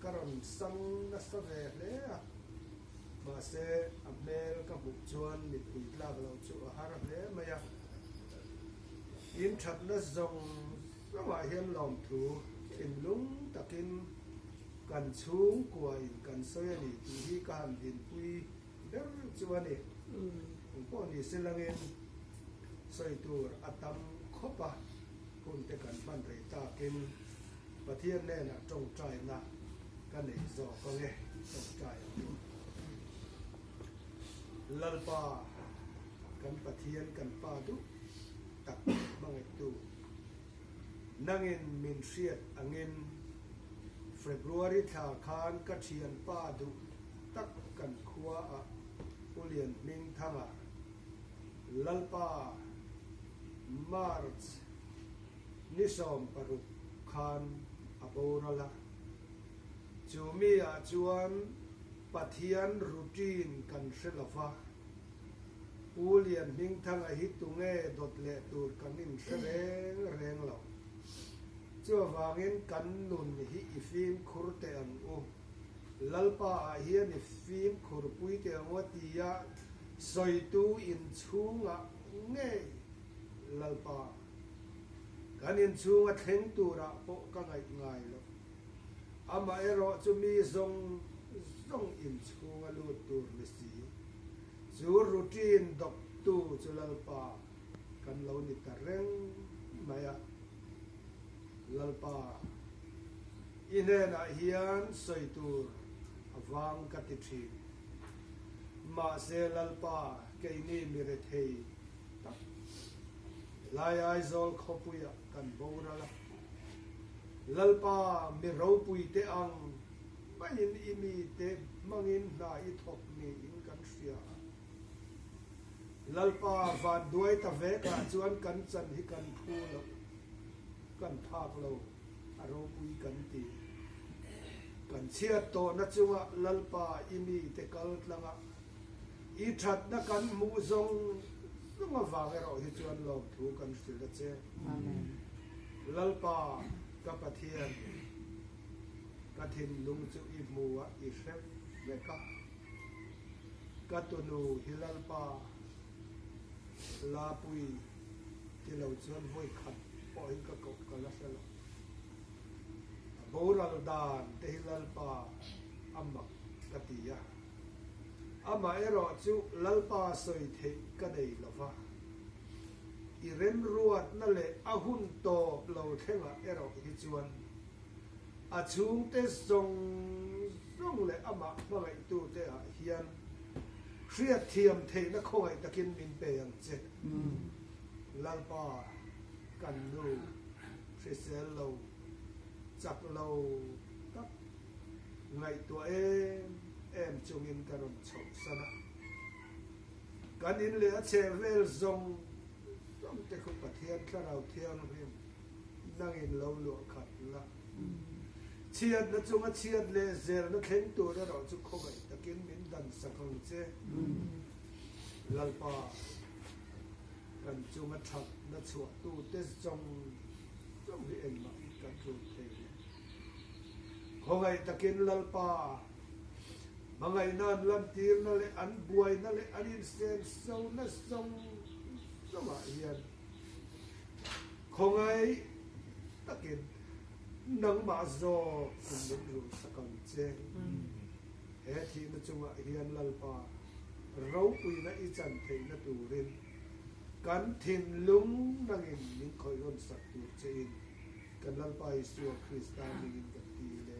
ka rawn sang nasa ve hle a, mahse a hmel ka hmuh chuan mittui tlak loh chu a har hle mai a. In thatna zawng zawngah hian lawmthu thinlung takin kan chhungkua in kan sawi a ni tih hi ka han dinpui ber chu a ni. Eng pawh ni se langin sawi tur a tam khawp a, hun te kan hman rei takin Pathian hnenah tawngtaina ka nei zawk ang e, tawngtai ang u. Lalpa, kan Pathian kan Pa duh tak hmangaihtu, nangin min hriat angin February thla khan ka thianpa duh tak kan khua ah Pu Lianhmingthanga, Lalpa, March ni 16 khan a boral a. Chu mi ah chuan Pathian routine kan hre lo va, Pu Lianhmingthanga hi tunge dawt leh tur kan inhre reng reng lo. Chuvangin kan nun hi i fimkhur teh ang u. Lalpa ah hian i fimkhur pui teh ang u a ti a, sawitu inchhungah ngei Lalpa kan inchhunga thleng turah pawh ka ngaih ngai lo. Amaherawh chu mi zawng zawng inchhunga lut tur ni si. Chu routine dawptu chu Lalpa kan lo ni ta reng mai a. Lalpa, i hnenah hian sawi tur a vang ka ti thin. Mahse Lalpa, keini mi rethei tak helai Aizawl khawpuiah kan boral a. Lalpa, mi ropuite ang maiin i mite hmangin hna i thawk niin kan hria a. Lalpa vanduai ta vekah chuan kan chan hi kan phu lo, kan phak lo, a ropui kan ti. Kan chhiat tawhna chungah Lalpa i mite kal tlanga i thatna kan hmuh zawng zawng avang erawh hi chuan lawmthu kan hrilh a che. Lalpa ka Pathian, ka thinlung chu i hmu a, i hre vek a. Ka tunu hi Lalpa Lapui ti lo chuan vawi khat pawh hi ka koh ka la hre lo. A boral dan te hi Lalpa a mak ka ti a. Amah erawh chu Lalpa sawi theih ka nei lo va. I remruatna leh a hun tawp lo thlengah erawh hi chuan A chhungte zawng zawng leh amah hmangaihtute ah hian hriatthiam theihna khawngaih takin min pe ang che. Lalpa, kan nu hrisel lo, chak lo tak ngaihtuah em em chungin ka rawn chhoh san a. Kan in leh a chhehvel zawng zawng te khu Pathian Thlarau Thianghlim nangin lo luah khat la. Chhiatna chunga chhiat leh zelna thleng tur erawh chu khawngaih takin min dan sak ang che. Lalpa, kan chunga thatna chhuahtute zawng zawng hi engmah hi kan rul thei lo. Khawngaih takin Lalpa, hmangaihna an lantirna leh an buaina leh an insensona zawng zawngah hian, Khawngaih takin nangmah zawk in min rul sak ang che. He thihna chungah hian Lalpa ropuina i chan theihna turin kan thinlung nangin min khawih rawn sak tur che in kan Lalpa Isua Krista hmingin kan ti le.